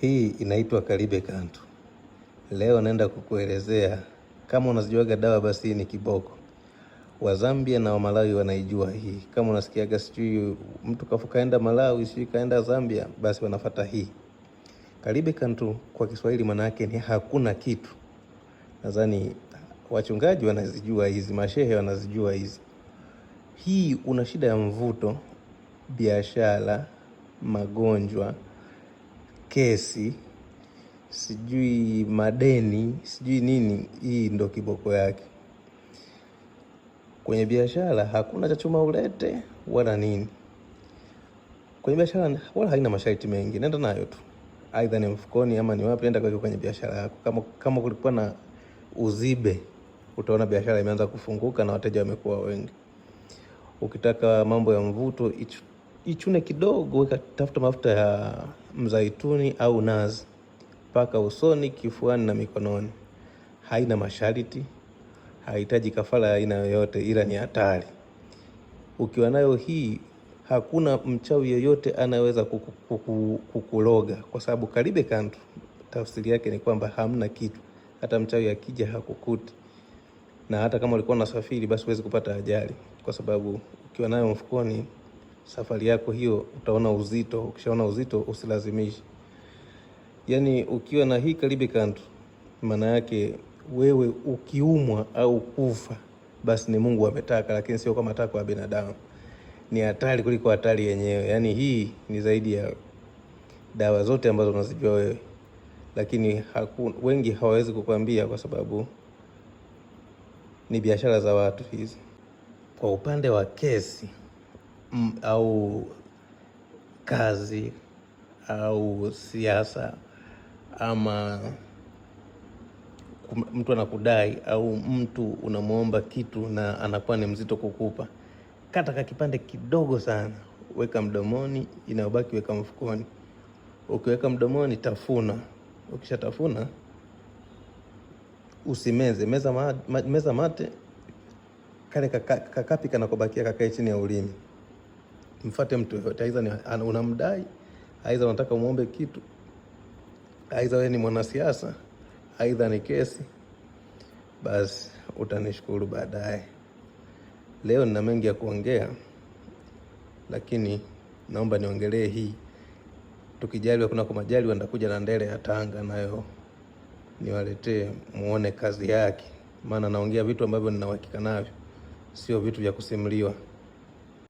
Hii inaitwa Kalibe Kantu. Leo naenda kukuelezea kama unazijuaga dawa basi hii ni kiboko. Wazambia na Wamalawi wanaijua hii. Kama unasikiaga sijui mtu kafu kaenda Malawi sijui kaenda Zambia, basi wanafata hii. Kalibe Kantu kwa Kiswahili maana yake ni hakuna kitu. Nadhani wachungaji wanazijua hizi, mashehe wanazijua hizi. Hii una shida ya mvuto, biashara, magonjwa, kesi, sijui madeni, sijui nini, hii ndo kiboko yake. Kwenye biashara hakuna cha chuma ulete wala nini. Kwenye biashara wala haina masharti mengi, nenda nayo tu, aidha ni mfukoni ama ni wapi, nenda kwenye biashara yako. Kama kulikuwa na uzibe, utaona biashara imeanza kufunguka na wateja wamekuwa wengi. Ukitaka mambo ya mvuto, ichune kidogo, weka, tafuta mafuta ya mzaituni au nazi, paka usoni, kifuani na mikononi. Haina masharti, haihitaji kafara ya aina yoyote, ila ni hatari. Ukiwa nayo hii, hakuna mchawi yeyote anaweza kukuloga, kwa sababu Kalibe Kantu tafsiri yake ni kwamba hamna kitu, hata mchawi akija hakukuti, na hata kama ulikuwa unasafiri basi huwezi kupata ajali, kwa sababu ukiwa nayo mfukoni, safari yako hiyo utaona uzito. Ukishaona uzito usilazimishe. Yani ukiwa na hii Kalibe Kantu, maana yake wewe ukiumwa au kufa, basi ni Mungu ametaka, lakini sio kwa matakwa ya binadamu. Ni hatari kuliko hatari yenyewe. Yani hii ni zaidi ya dawa zote ambazo unazijua wewe, lakini wengi hawawezi kukwambia kwa sababu ni biashara za watu hizi. Kwa upande wa kesi au kazi au siasa ama mtu anakudai au mtu unamwomba kitu na anakuwa ni mzito kukupa, kata ka kipande kidogo sana, weka mdomoni, inayobaki weka mfukoni. Ukiweka mdomoni tafuna, ukishatafuna usimeze, meza mate, kale kakapi kanakobakia kakae chini ya ulimi. Mfate mtu yoyote, aidha ni unamdai, aidha unataka umuombe kitu, aidha wewe ni mwanasiasa, aidha ni kesi, basi utanishukuru baadaye. Leo nina mengi ya kuongea, lakini naomba niongelee hii. Tukijaliwa kunako majaliwa, nitakuja na ndele ya Tanga nayo niwaletee muone kazi yake, maana naongea vitu ambavyo nina uhakika navyo, sio vitu vya kusimuliwa.